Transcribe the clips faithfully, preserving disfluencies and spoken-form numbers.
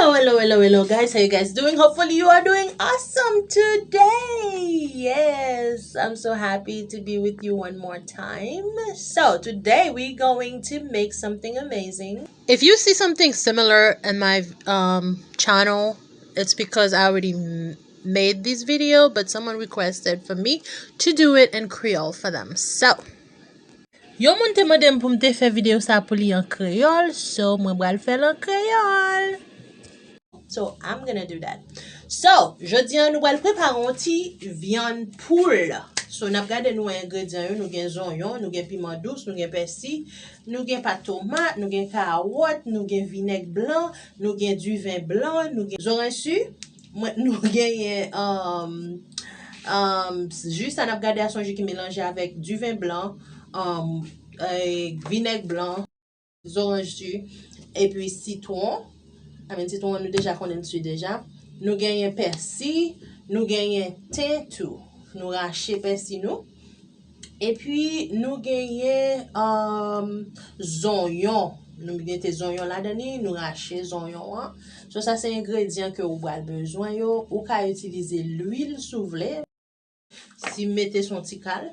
Hello, hello, hello, hello, guys. How you guys doing? Hopefully you are doing awesome today. Yes, I'm so happy to be with you one more time. So today we're going to make something amazing. If you see something similar in my um channel, it's because I already m- made this video, but someone requested for me to do it in Creole for them. So, yon moun te mande m pou m te fè videyo sa pou li an kreyòl, so mwen pral fè l an kreyòl. So, I'm gonna do that. So, jodi a nou pral prepare yon ti vyann poul. So, n ap gade nou engredyan yo, nou gen zonyon, nou gen piman dous, nou gen pèsi, nou gen pat tomat, nou gen kawòt, nou gen vinèg blan, nou gen diven blan, nou gen zoranj si, mwen, nou genyen um, um, ji sa n ap gade a se yon ji ki melanje avèk diven blan, um, eh, vinèg blan, zoranj si, epi sitwon. Amen, sitwon an nou deja konnen l si deja. Nou genyen pèsi, nou genyen ten tou. Nou rache pèsi nou. Epi nou genyen um, zonyon. Nou mete zonyon ladan li, nou rache zonyon an. So sa se engredyan ke ou pral bezwen yo. Ou ka itilize lwil si w vle. Si mete se yon ti kal.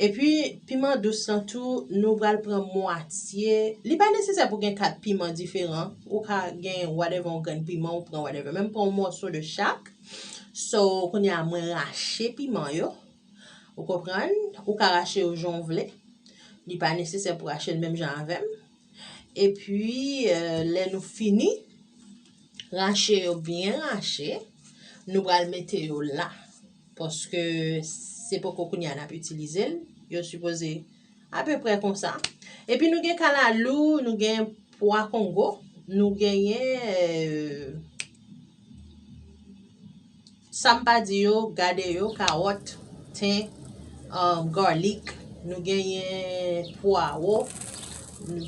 Epi piman dous lan tou, nou pral pran mwatye. Li pa nesesè pou gen kat piman diferan. Ou ka gen whatever yon grenn piman, ou pran whatever. Men m pran yon mòso de chak. So, kounye a mwen rache piman yo. Ou konprann? Ou ka rache yo jan w vle. Li pa nesesè pou rache l menm jan avè m. Epi, eh, lè nou fini rache yo byen rache, nou pral mete yo la. Paske se poko kounye a n ap itilize l. Yo sipoze apeprè konsa. Epi nou gen kalalou, nou gen pwa kongo, nou genyen eh, sa m pa di yo, gade yo, kawòt, ten, um, garlic, nou genyen pwawo.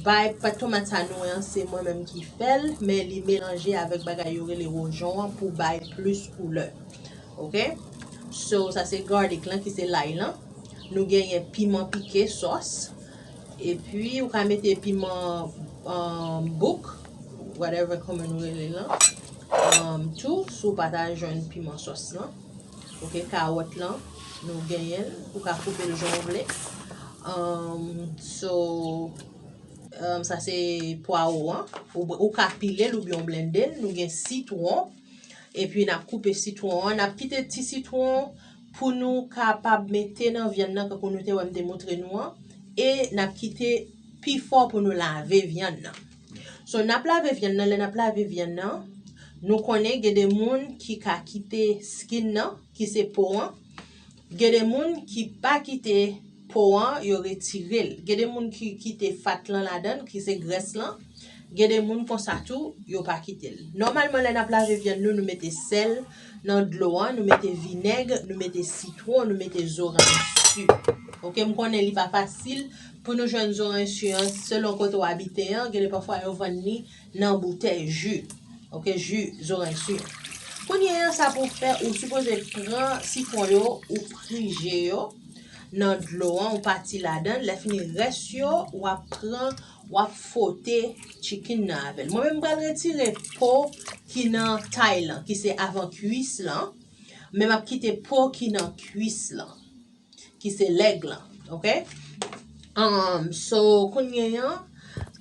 Bay pat tomat sa nou an, se mwen menm ki fè l, men li melanje avèk bagay yo rele wojon an pou bay plis koulè. Ok? So, sa se garlic lan ki se lay lan. Nou genyen piman pike, sòs. Epi, ou ka mete piman um, bouk, whatever kòman nou rele l lan. Um, tou, si w pa ta jwenn piman sòs lan. Ok, kawòt lan, nou genyen l. Ou ka koupe l jan w vle. Um, so, um, sa se pwawo an. Ou, ou ka pile l oubyen w blende l. Nou gen sitwon. Epi n ap koupe sitwon an. N ap kite ti sitwon pou nou kapab mete nan vyann nan, kankou nou te wè m te montre nou an. E n ap kite pi fò pou nou lave vyann nan. So, n ap lave vyann nan. Lè n ap lave vyann nan, nou konnen gen de moun ki ka kite skin nan, ki se po an. Gen de moun ki pa kite po an, yo retire l. Gen de moun ki kite fat lan ladan l, ki se grès lan. Gen de moun konsa tou, yo pa kite l. Nòmalman, lè n ap lave vyann nou, nou mete sèl nan dlo an, nou mete vinèg, nou mete sitwon, nou mete zoranj si. Ok, m konnen li pa fasil pou nou jwenn zoranj si an selon kote w abite an. Gen de pafwa yo vann li nan boutèy ji. Ok, ji zoranj si. Kounye a, sa pou fè, ou sipoze pran sitwon yo, ou prije yo nan dlo an, ou pati ladan l. Lè fini, rès yo, w ap pran, w ap fwote chicken nan avè l. Mwen menm, m pral retire po ki nan tay lan, ki se avan kwis lan. Men m ap kite po ki nan kwis lan, ki se lèg lan, ok? Um, so, kounye an,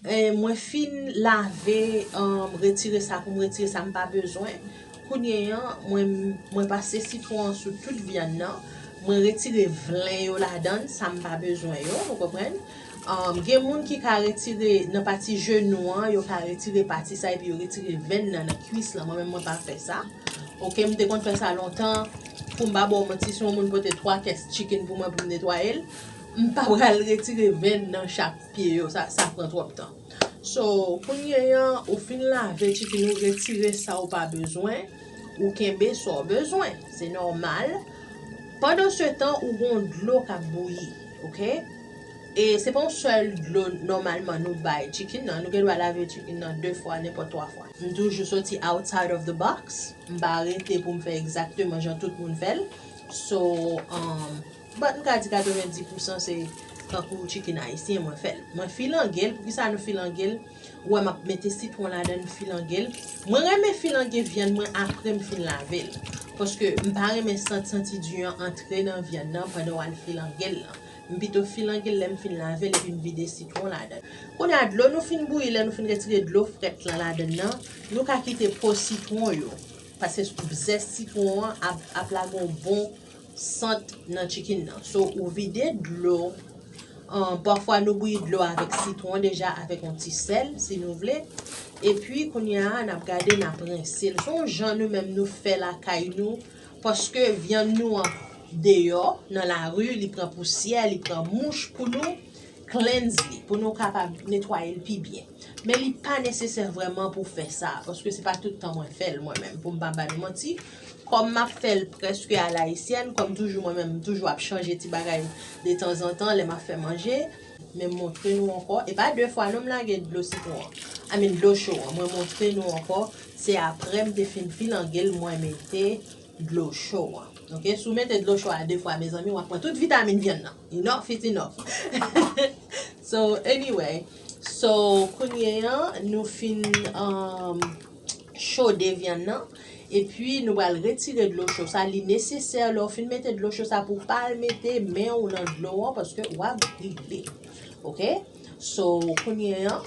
eh, mwen fin lave, um, retire sa pou m retire sa m pa bezwen. Kounye an, mwen, mwen pase sitwon an sou tout vyann nan. Mwen retire vlen yo ladan l, sa m pa bezwen yo, ou konprann? Um, gen moun ki ka retire nan pati jenou an, yo ka retire pati sa, epi yo retire venn nan, nan kwis lan. Mwen menm, mwen pa fè sa. Ok, m te konn fè sa lontan. Pou m pa ba w manti, si yon moun pote twa kès chicken pou mwen pou m netwaye l, m pa pral retire venn nan chak pye yo. Sa, sa pran twòp tan. So, kounye an, ou fin lave chicken ou, retire sa ou pa bezwen, ou kenbe sa w bezwen. Se nòmal. Pandan se tan, ou gon dlo k ap bouyi, ok? E se pa yon sèl dlo nòmalman nou bay chicken nan. Nou gen dwa lave chicken nan de fwa, nenpòt twa fwa. M toujou soti outside of the box. M pa rete pou m fè egzakteman jan tout moun fè l. So, um, but m ka di katrevenndis pousan se Tankou chicken ayisyen, mwen fè l. Mwen filange l. Poukisa nou filange l? Ou wè m ap mete sitwon ladan l, m filange l. Mwen renmen filange vyann mwen apre m fin lave l. Paske m pa renmen sant santi di an antre nan vyann nan pandan w al filange l lan. M pito filange l lè m fin lave l epi m vide sitwon ladan l. Kounye a, dlo nou fin bouyi, lè nou fin retire dlo frèt lan ladan l nan, nou ka kite po sitwon yo. Paske zès sitwon an ap, ap lage yon bon sant nan chicken nan. So, ou vide dlo, um, pafwa nou bouyi dlo avèk sitwon deja, avèk yon ti sèl, si nou vle. Epi, kounye a, n ap gade, n ap rense l. Se yon jan nou menm nou fè lakay nou, paske vyann nou an deyò, nan lari, li pran pousyè, li pran mouch pou nou cleanse li, pou nou kapab netwaye l pi byen. Men li pa nesesè vrèman pou fè sa, paske se pa tout tan mwen fè l mwen menm, pou m pa ba nou manti. Kòm m ap fè l prèske a la ayisyèn, kòm toujou mwen menm, m toujou ap chanje ti bagay detanzantan lè m ap fè manje. Men m montre nou ankò, e pa de fwa non m lage dlo sitwon an, I mean dlo cho an, mwen montre nou ankò, se apre m te fin filange l, mwen mete dlo cho an. Ok, si w mete dlo cho a de fwa, mezanmi, w ap pran tout vitamin vyann nan. Enough is enough. So, anyway, so, kounye an, nou fin, um, chode vyann nan. Epi, nou pral retire dlo cho sa. Li nesesè, lè w fin mete dlo cho sa, pou w pa al mete men w nan dlo an, paske w ap brile. Ok? So, kounye an,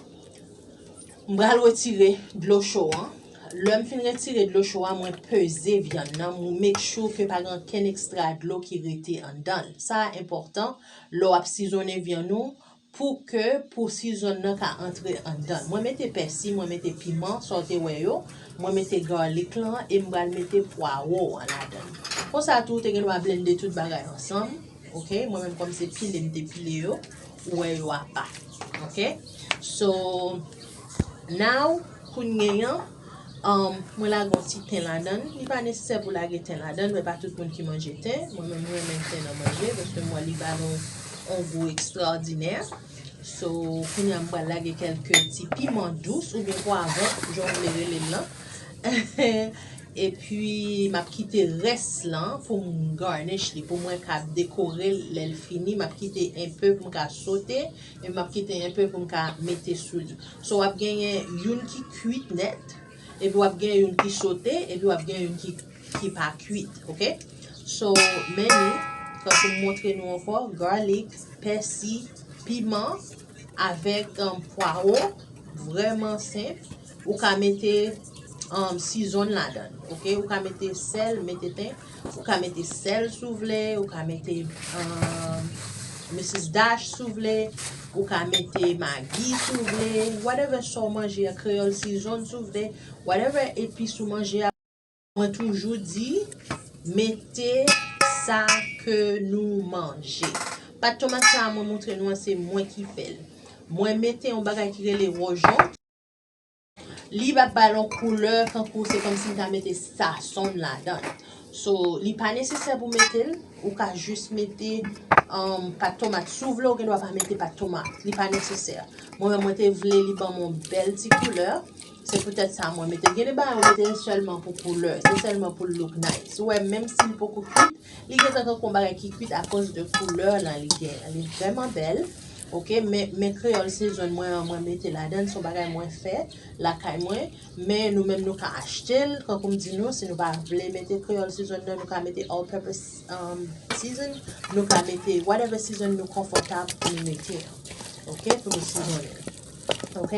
m pral retire dlo cho an. Lè m fin retire dlo cho a, mwen peze vyann nan. Mwen make sure ke pa gen ankenn ekstra dlo ki rete anndan l. Sa a enpòtan lè w ap sizonnen vyann ou, pou ke, pou sizon nan ka antre anndan l. Mwen mete pèsi, mwen mete piman, sa w te wè yo. Mwen mete garlic lan, e m pral mete pwawo an ladan l. Konsa tou, ou te gen dwa blende tout bagay ansanm. Ok, mwen menm kòm se pile m te pile yo, ou wè yo apa. Ok? So, now, kounye an, um, mwen lage yon ti ten ladan l. Li pa nesesè pou lage ten ladan l, men pa tout moun ki manje ten. Mwen menm, mwen renmen ten nan manje, paske m wè li ba nou yon gou ekstraòdinè. So, kounye a, m pral lage kèlke ti piman dous oubyen pwavwon, jan w vle rele l lan. Epi, m ap kite rès lan pou m garnish li, pou mwen ka dekore l lè l fini. M ap kite enpe pou m ka sote, epi m ap kite enpe pou m ka mete sou li. So, w ap genyen youn ki kwit nèt, epi w ap genyen youn ki sote, epi w ap genyen youn ki, ki pa kwit, ok? So, men li, tankou m montre nou ankò, garlic, pèsi, piman, avèk, um, pwawo, vrèman senp. Ou ka mete, um, season ladan l, ok? Ou ka mete sèl, mete ten, ou ka mete sèl si w vle, ou ka mete, um, Mrs Dash si w vle, ou ka mete Maggi si w vle, whatever sa w manje a, Creole season si w vle, whatever epis ou manje a. Mwen toujou di, mete sa ke nou manje. Pat tomat sa a mwen montre nou an, se mwen ki fè l. Mwen mete yon bagay ki rele wojon. Li va ba l yon koulè, tankou se kòmsi m ta mete sazon ladan l. So, li pa nesesè pou mete l. Ou ka jis mete, um, pat tomat. Si w vle, ou gen dwa pa mete pat tomat. Li pa nesesè. Mwen menm, mwen te vle li ban m yon bèl ti koulè. Se poutèt sa mwen mete l. Gen de bagay ou mete l sèlman pou koulè. Se sèlman pou l look nice. Ou wè, menm si l poko kwit, li gentan tankou yon bagay ki kwit akoz de koulè lan li gen. Li vrèman bèl. Ok, men, men Creole season mwen an, mwen mete ladan l, se yon bagay mwen fè lakay mwen. Men nou menm nou ka achte l, tankou m di nou, si nou pa vle mete Creole season nan, nou ka mete all purpose, um, season, nou ka mete whatever season nou konfòtab pou nou mete an. Ok, pou nou sizonnen. Ok,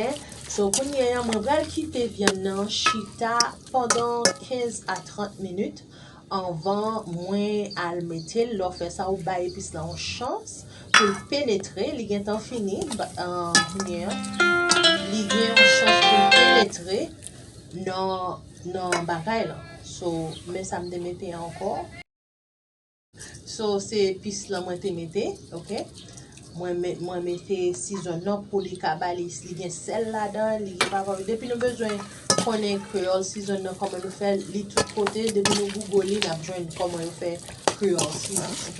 so kounye a, mwen pral kite vyann nan chita pandan kenz a trant minit anvan mwen al mete l. Lè w fè sa, ou bay epis la yon chans pou l penetre. Li gentan fini, ba, uh, kounye a, li gen yon chans pou l penetre nan, nan bagay lan. So, men sa m te mete ankò. So, se epis lan mwen te mete, ok? Mwen met, mwen mete season nan pou li ka ba li, li gen sèl ladan, li gen pwav. Depi nou bezwen konnen Creole season nan, kòman nou fè li tout kote, depi nou google li, n ap jwenn kòman yo fè Creole season, ok?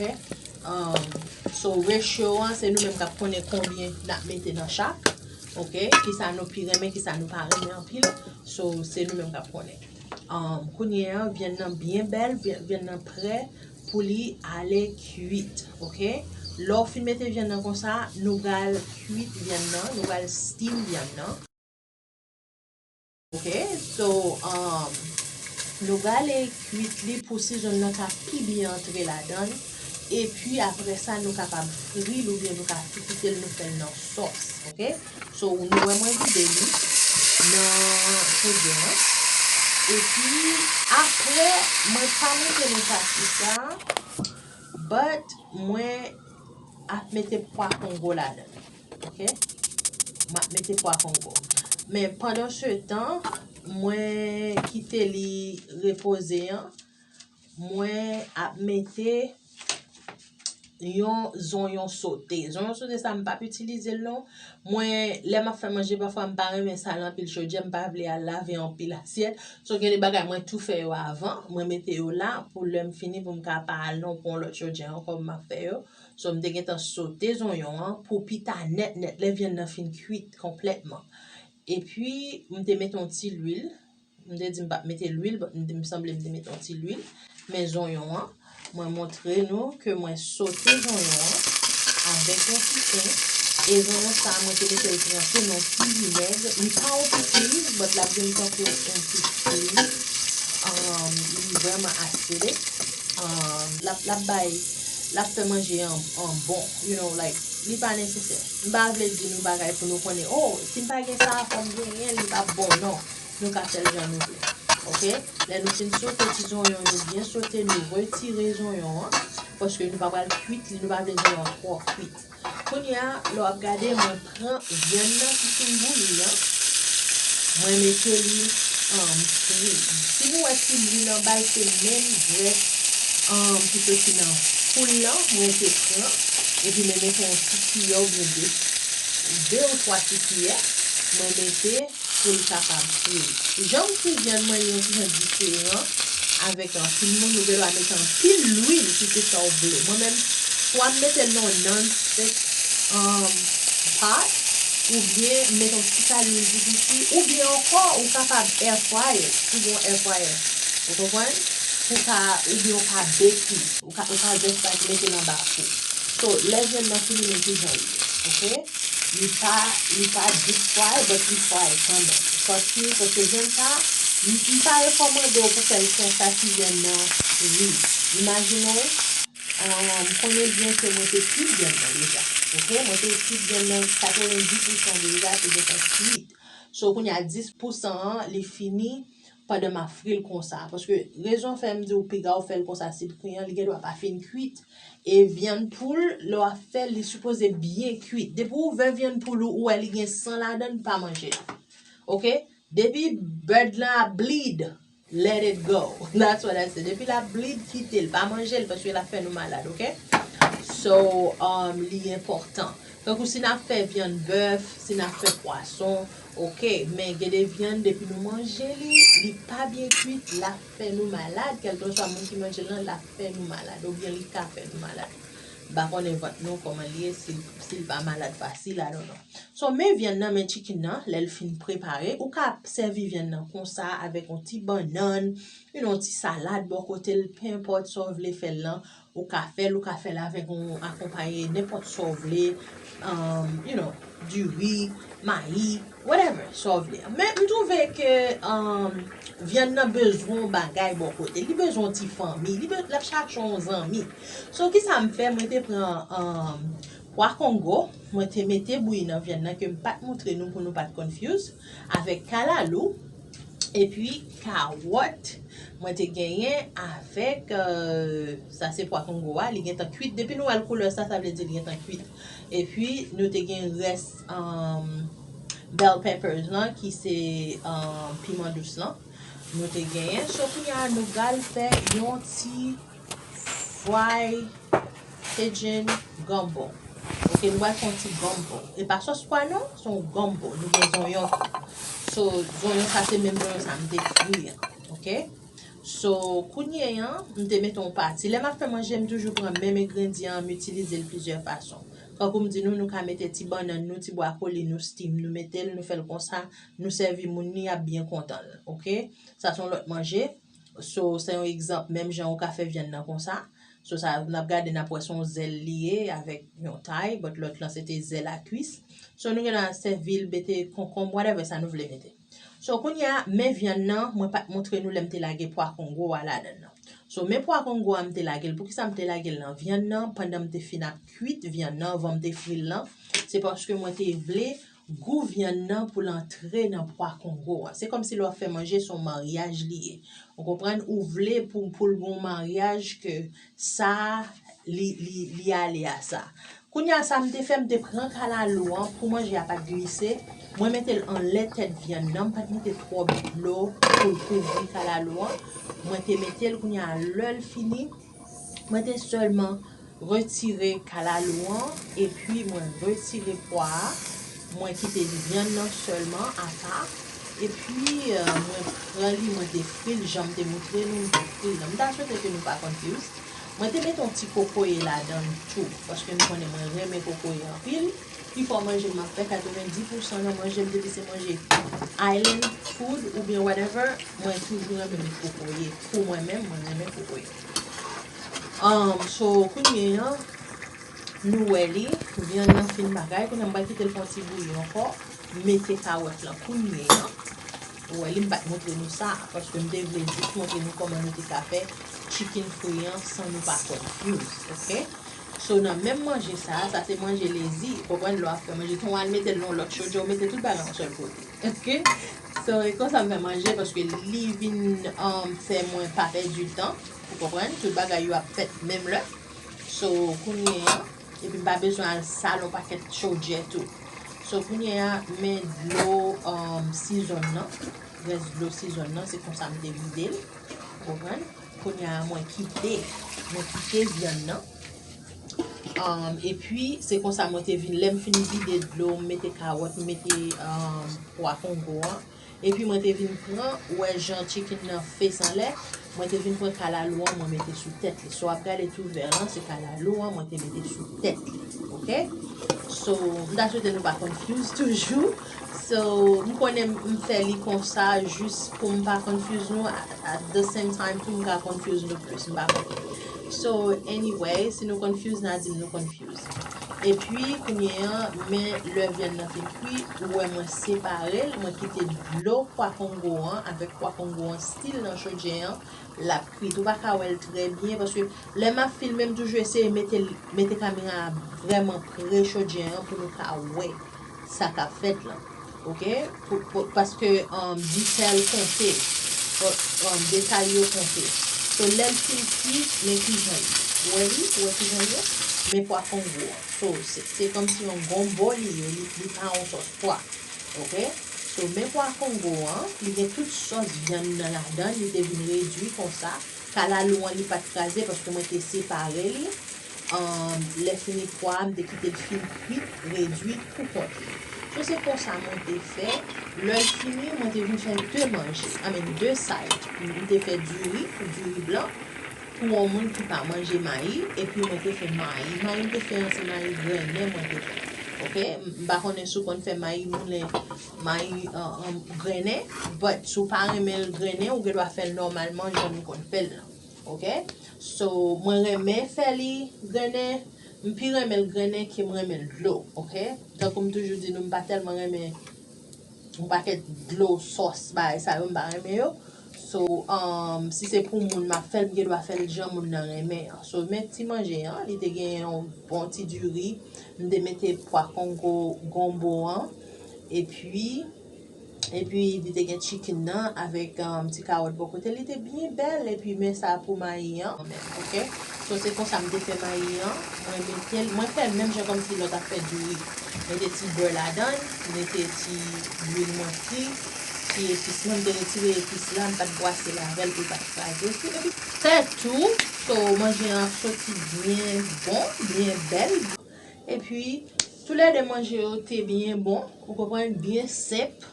Um, so, ratio an, se nou menm k ap konnen konbyen n ap mete nan chak, ok? Kisa nou pi renmen, kisa nou pa renmen anpil. So, se nou menm k ap konnen. Um, kounye a, vyann nan byen bèl, vyann, vyann nan prè pou li ale kwit, ok? Lè w fin mete vyann nan konsa, nou pral kwit vyann nan, nou pral steam vyann nan. Ok, so, um, nou prale kwit li pou sizonn nan ka pi byen antre ladan l. Epi apre sa, nou kapab fri l oubyen nou ka tou kite l, nou fè l nan sòs. Ok, so, nou wè mwen vide li nan frizè an. Epi apre, mwen pa mete nou pati sa, but mwen ap mete pwa kongo ladan. Ok, m ap mete pwa kongo. Men pandan se tan, mwen kite li repoze an, mwen ap mete yon zonyon sote. Zonyon sote sa, m p ap itilize l non. Mwen, lè m ap fè manje, pafwa m pa renmen sal anpil chodyè, m pa vle al lave anpil asyèt. So, gen de bagay mwen tou fè yo avan, mwen mete yo la pou lè m fini pou m ka pa al non pran yon lòt chodyè ankò m ap fè yo. So, m te gentan sote zonyon an pou pita nèt nèt lè vyann nan fin kwit konplètman. Epi, m te mete yon ti lwil. M te di m p ap mete lwil, but m te, m sanble m te mete yon ti lwil. Men zonyon an, mwen montre nou ke mwen sote zonyon an avèk yon ti pen. E zonyon sa a, mwen te mete l tranpe nan ti vinèg. Li pa yon ti kriz, but l ap vin tankou yon ti kriz. Um, li vrèman aside. Um, l ap, l ap bay, l ap fè manje an, an bon. You know, like, li pa nesesè. M pa vle di nou bagay pou nou konnen, oh, si m pa gen sa, fò m genyen, li p ap bon. Non. Nou ka fè l jan nou vle. Ok? Lè nou fin sote ti zonyon, nou byen sote, nou retire zonyon an. Paske nou pa pral kwit li, nou pa vle zonyon an twò kwit. Kounye a, lè w ap gade, mwen pran vyann nan ki fin bouyi an, mwen mete li, um, fri. Si nou wè ti lwil anba l, se menm grès, um, ki soti nan poul lan, mwen te pran, epi mwen mete yon ti kiyè oubyen de, de ou twa ti kiyè, mwen mete pou l kapab fri. Jan m fri vyann mwen, li yon ti jan diferan avèk anpil moun. Ou gen dwa mete anpil lwil si se sa w vle. Mwen menm, swa m mete l nan yon non-stick, um, pot, oubyen m mete yon ti kal lwil pi piti, oubyen ankò, ou kapab air fryer, si w gen yon air fryer. Ou konprann? Pou ka, oubyen ou ka bake li. Ou ka, ou ka just, like, mete l anba fou. So, lè vyann nan fini, men kijan li ye, ok? Li pa, li pa deep fry, but li fry kanmenm. Paske, paske vyann sa, m, m pa rekòmande w pou fè l konsa si vyann nan fri. Imajine w, um, konnen byen ke mwen te kwit vyann nan deja, ok? Mwen te kwit vyann nan katrevenndis pousan deja, te gentan kwit. So, kounye a dis pousan an, li fini pandan m ap fri l konsa. Paske rezon fè m di w piga w fè l konsa si l kri an, li gen dwa pa fin kwit. E vyann poul, lè w ap fè l, li sipoze byen kwit. Depi w ouvè vyann poul ou, ou wè li gen san ladan l, pa manje l. Ok? Depi bird lan ap bleed, let it go. That's what I say. Depi l ap bleed, kite l. Pa manje l, paske l ap fè nou malad, ok? So, um, li enpòtan. Tankou si n ap fè vyann bèf, si n ap fè pwason, ok, men gen de vyann, depi nou manje li, li pa byen kwit, l ap fè nou malad, kèlkeswa moun ki manje l lan, l ap fè nou malad, oubyen li ka fè nou malad. M pa konnen vant nou, kòman li ye, si, si l pa malad fasil, I don't know. So, men vyann nan, men chicken nan, lè l fin prepare, ou ka sèvi vyann nan konsa, avèk yon ti bannann, you know, yon ti salad bò kote l, penenpòt sa w vle fè l lan, ou ka fè l, ou ka fè l avèk yon akonpaye nenpòt sa w vle, um, you know, diri, mayi, whatever, sa w vle. Men m twouve ke, um, vyann nan bezwen yon bagay bò kote. Li bezwen yon ti fanmi. Li be-, l ap chache yon zanmi. So, kisa m fè? Mwen te pran, um, pwa kongo, mwen te mete bouyi nan vyann nan ke m pa t montre nou pou nou pa t confuse, avèk kalalou, epi kawòt, mwen te genyen avèk, euh, sa se pwa kongo a, li gentan kwit. Depi nou wè l koulè sa, sa vle di li gentan kwit. Epi nou te gen rès, um, bell peppers lan, ki se, um, piman dous lan. Nou te genyen. So, kounye a, nou pral fè yon ti fry Cajun gumbo. Ok, nou pral fè yon ti gumbo. E pa sòs pwa non, se yon gumbo. Nou gen zonyon tou. So, zonyon sa se menm zonyon sa m te fri an. Ok? So, kounye an, m te mete yon pati. Lè m ap fè manje, m toujou pran menm engredyan an, m itilize l plizyè fason. Tankou m di nou, nou ka mete ti bannann nou, ti bwakoli nou, steam, nou mete l, nou fè l konsa, nou sèvi moun, li ap byen kontan l. Ok? Sa se yon lòt manje. So, se yon egzanp, menm jan ou ka fè vyann nan konsa. So sa n ap gade, n ap wè se yon zèl li ye avèk yon tay, but lòt lan se te zèl a kwis. So nou gen dwa sèvi l, mete konkonb, whatever sa nou vle mete. So kounye a, men vyann nan, mwen pa t montre nou lè m te lage pwa kongo a ladan l nan. So men pwa kongo a m te lage l. Poukisa m te lage l nan vyann nan pandan m te fin ap kwit vyann nan, anvan m te fri l lan? Se paske mwen te vle gou vyann nan pou l antre nan pwa kongo a. Se kòmsi lè w ap fè manje, se yon maryaj li ye. Ou konprann? Ou vle pou, pou l gen yon maryaj ke sa li, li, li ale a sa. Kounye a, sa m te fè, m te pran kalalou an pou manje a pa t glise. Mwen mete l anlè tèt vyann nan, m pa t mete twòp dlo pou l kouvri kalalou an. Mwen te mete l, kounye a, lè l fini, mwen te sèlman retire kalalou an, epi mwen retire pwa a, mwen kite vyann nan sèlman apa, epi euh, mwen pran li, mwen te fri l, jan m te montre nou, m te fri l. M ta swete ke nou pa confuse. Mwen te mete yon ti kokoye ladan l tou, paske nou konnen mwen renmen kokoye anpil. Pifò manje m ap fè, katrevenndis pousan nan manje m, depi se manje island food oubyen whatever, mwen toujou renmen met kokoye. Pou mwen menm, mwen renmen kokoye. Um, so, kounye a, nou wè li, vyann nan fin bagay, kounye a m pral kite l fè yon ti bouyi ankò, mete kawòt lan kounye a. Ou wè li, m pa t montre nou sa, paske m te vle jis montre nou kòman nou te ka fè chicken fri an san nou pa confuse, ok? So, nan menm manje sa, sa se manje lezi, ou konprann, lè w ap fè manje, tan w al mete l nan yon lòt chodyè, ou mete tout bagay yon sèl kote, ok? So, e konsa m fè manje, paske li vin um, fè mwen pa pèdi tan, ou konprann, tout bagay yo ap fèt menm lè. So, kounye a, epi m pa bezwen al sal yon pakèt chodyè tou. So, kounye a, men dlo um, sizòn nan, rès dlo sizòn nan, se konsa m te vide l, ou konprann? Kounye a, mwen kite, mwen kite vyann nan. Um, epi, se konsa mwen te vin, lè m fin vide dlo, m mete kawòt, m mete um, pwa kongo an. Epi mwen te vin pran, ou wè jan chicken nan face anlè, mwen te vin pran kalalou an, mwen mete sou tèt li. So w ap gade tou vè lan, se kalalou an, mwen te mete sou tèt li. Ok? So, m ta swete nou pa confuse toujou. So, m konnen m fè li konsa jis pou m pa confuse nou. At, at the same time, tou m ka confuse nou plis. M pa konnen. So, anyway, si nou confuse, n a di m nou confuse. Epi, kounye a, men lè vyann nan fin kwi, ou wè mwen separe l, mwen kite dlo pwa kongo an avèk pwa kongo an still nan chodyè an, l ap kwi. Ou pa ka wè l trè byen, paske lè m ap filme, m toujou eseye mete, mete kamera a vrèman pre chodyè an pou nou ka wè sa k ap fèt lan. Ok? Pou, pou, paske um, detail konte. Um, detay yo konte. So, lè l fin kwi, men kijan li. Ou wè li? Ou wè kijan li ye? Men pwa kongo an. So, se, se kòmsi yon gonbo li ye, li, li pa yon sòs pwa. Ok? So, men pwa kongo an, li gen tout sòs vyann nan ladan, li te vin redui konsa. Kalalou an, li pa t kraze paske mwen te separe li. Um, lè fini pwa a, m te kite l fin kwit, redui pou kont li. So, se konsa mwen te fè. Lè l fini, mwen te vin fè de manje, I mean, de side. M te fè diri, diri blan, pou yon moun ki pa manje mayi, epi mwen te fè mayi. Mayi m te fè an, se mayi grennen mwen te fè. Ok? M pa konnen si w konn fè mayi moulen, mayi uh, um, grennen, but si w pa renmen l grennen, ou gen dwa fè l nòmalman jan nou konn fè l lan. Ok? So, mwen renmen fè li grennen, m pi renmen l grennen ke m renmen l dlo, ok? Tankou m toujou di nou, m pa tèlman renmen yon pakèt dlo, sòs, bagay sa yo, m pa renmen yo. So, um, si se pou moun m ap fè l, m gen dwa fè l jan moun nan renmen an. So, men ti manje an, li te gen yon bon ti diri, m te mete pwa kongo gonbo an, epi, epi li te gen chicken nan avèk um, ti kawòt bò kote. Li te byen bèl, epi men sa pou mayi an, ok? So, se konsa m te fè mayi an. Mwen mete l, mwen fè l menm jan kòmsi lè w t ap fè diri. Mete ti bè ladan l, mete ti lwil mwen fri, ti epis mwen, m te retire epis la, m pa t bwase l avè l pou l pa t kraze. Epi, se tou, so, manje an ap soti byen bon, byen bèl. Epi, toulède manje yo te byen bon, ou konprann, byen senp.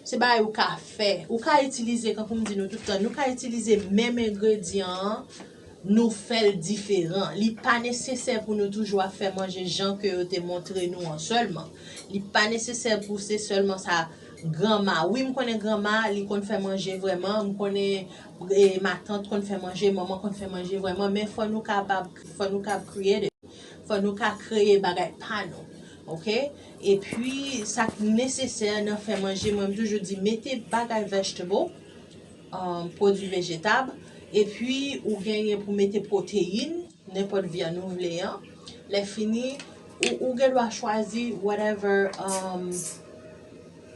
Se bagay ou ka fè. Ou ka itilize, kankou m di nou tout tan, nou ka itilize menm engredyan an, nou fè l diferan. Li pa nesesè pou nou toujou ap fè manje jan ke yo te montre nou an sèlman. Li pa nesesè pou se sèlman sa Granma, wi, m konnen granma, li konn fè manje vrèman, m konnen, e, matant konn fè manje, manman konn fè manje vrèman, men fò nou kapab, fò nou kab creative, fò nou ka kreye bagay pa nou, oke? Epi, sa k nesesè nan fè manje, mwen, m toujou di, mete bagay vegetable, um, pwodui vejetab, epi ou genyen pou mete pwoteyin, nenpòt vyann ou vle an. Lè fini, ou, ou gen dwa chwazi whatever, um,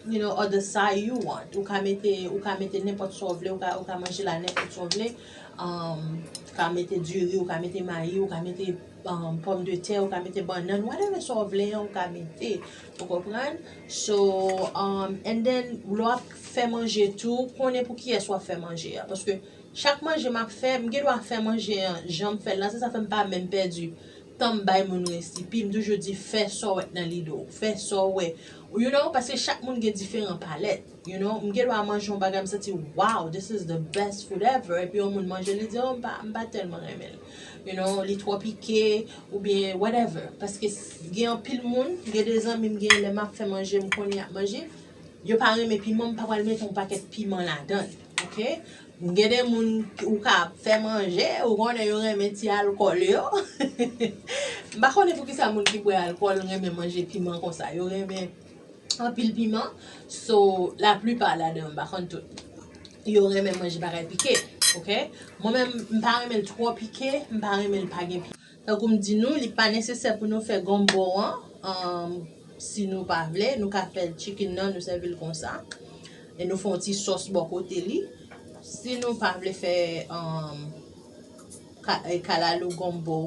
you know, other side you want. Ou ka mete, ou ka mete nenpòt sa w vle, ou ka, ou ka manje la nenpòt sa w vle. Um, ou ka mete diri, ou ka mete mayi, ou ka mete, um, pòmdetè, ou ka mete bannann, whatever sa w vle an, ou ka mete. Ou konprann? So, um, and then, lè w ap fè manje tou, konnen pou kiyès w ap fè manje a. Paske chak manje m ap fè, m gen dwa fè manje an jan m fè l lan, se sa fè m pa menm pèdi tan m bay moun resipi. M toujou di, fè sa w wè k nan lide w, fè sa w wè. You know, paske chak moun gen diferan palèt. You know, m gen dwa manje yon bagay, m santi, wow, this is the best food ever. Epi yon moun manje, li di, oh, m pa, m pa tèlman renmen l. You know, li twò pike, oubyen whatever. Paske s-, gen anpil moun, gen de zanmi m gen, lè m ap fè manje, m konnen y ap manje, yo pa renmen piman, m pa pral mete yon pakèt piman ladan l, oke? Gen de moun k-, ou ka fè manje, ou konnen yo renmen ti alkòl yo. M pa konnen poukisa moun ki bwè alkòl renmen manje piman konsa. Yo renmen anpil piman. So, laplipa ladan, m pa konn tout. Yo renmen manje bagay pike, oke? Mwen menm, m pa renmen l twò pike, m pa renmen l pa gen piman. Tankou m di nou, li pa nesesè pou nou fè gombo an, um, si nou pa vle, nou ka fè chicken nan, nou sèvi l konsa. E nou fè yon ti sòs bò kote li. Si nou pa vle fè, um, ka-, e, kalalou gombo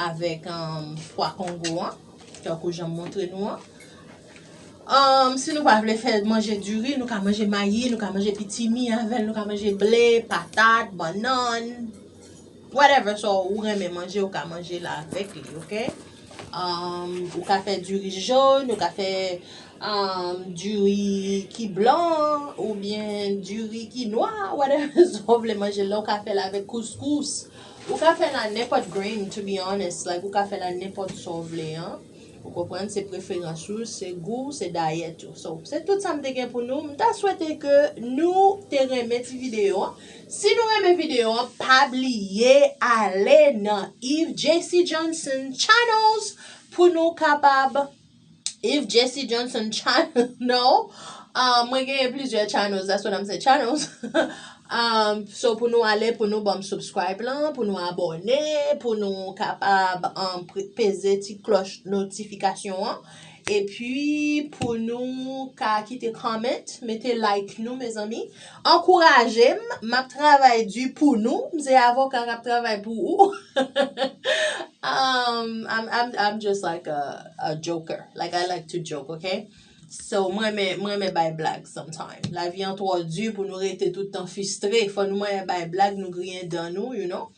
avèk, um, pwa kongo an, tankou jan m montre nou an. Um, si nou pa vle fè manje diri, nou ka manje mayi, nou ka manje pitimi avè l, nou ka manje ble, patat, bannann, whatever, so ou renmen manje, ou ka manje la avèk li, oke? Um, ou ka fè diri jòn, ou ka fè, um, diri ki blan, oubyen diri ki nwa, whatever, so ou vle manje la, ou ka fè l avèk couscous. Ou ka fè l a nenpòt grain, to be honest, like, ou ka fè l a nenpòt sa w vle an. Ou konprann, se preferans ou, se gou, se dayèt ou. So, se tout sa m te gen pou nou. M ta swete ke nou te renmen ti videyo an. Si nou renmen videyo an, pa bliye ale nan Yves J C Johnson Channels pou nou kapab Yves J C Johnson Channel. Um, mwen genyen plizyè channels, that's what I'm saying, channels. Um, so pou nou ale, pou nou ban m subscribe lan, pou nou abòne, pou nou kapab, um, pre-, peze ti klòch notifikasyon an. Epi pou nou ka kite comment, mete like nou, mezanmi. Ankouraje m, m ap travay di pou nou. M se avoka k ap travay pou ou. Um, I'm, I'm, I'm just like a, a joker. Like, I like to joke, okay? So, mwen renmen, mwen renmen bay blag sometime. Lavi an twò di pou nou rete tout tan fistre. Fò nou mwen bay blag, nou griyen dan nou, you know?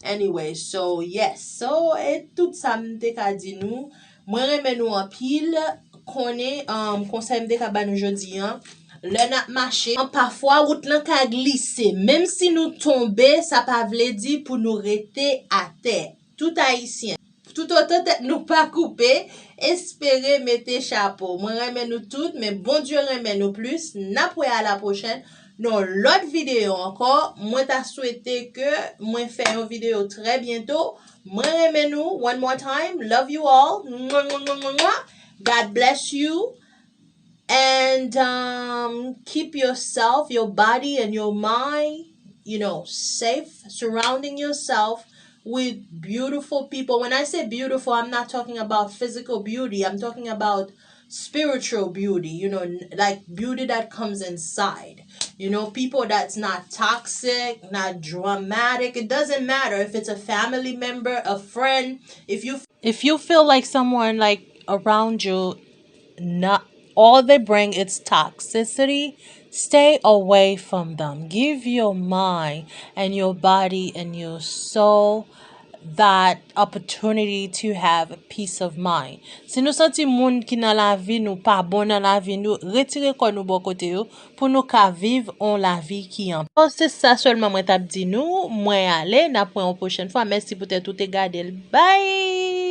Anyway, so, yes. So, e tout sa m te ka di nou. Mwen renmen nou anpil. Konnen, um, konsèy m te ka ba nou jodi an. Lè n ap mache, pafwa wout lan ka glise. Menm si nou tonbe, sa pa vle di pou nou rete atè. Tout Ayisyen, toutotan tèt nou pa koupe, espere mete chapo. Mwen renmen nou tout, men Bondye renmen nou plis. N ap wè a la pwochèn nan lòt videyo ankò. Mwen ta swete ke mwen fè yon videyo trè byento. Mwen renmen nou. One more time. Love you all. Mwa, mwa, mwa, mwa, mwa. God bless you. And, um, keep yourself, your body and your mind, you know, safe, surrounding yourself with beautiful people. When I say beautiful, I'm not talking about physical beauty. I'm talking about spiritual beauty, you know, n-, like, beauty that comes inside. You know, people that's not toxic, not dramatic. It doesn't matter if it's a family member, a friend. If you, if you feel like someone, like, around you, not all they bring is toxicity, stay away from them. Give your mind and your body and your soul that opportunity to have peace of mind. Si nou santi moun ki nan lavi nou pa bon nan lavi nou, retire kò nou bò kote yo pou nou ka viv yon lavi ki an. Bon, se sa sèlman mwen t ap di nou. Mwen ale, n ap wè yon pwochèn fwa. Mèsi poutèt ou te gade l. Bye!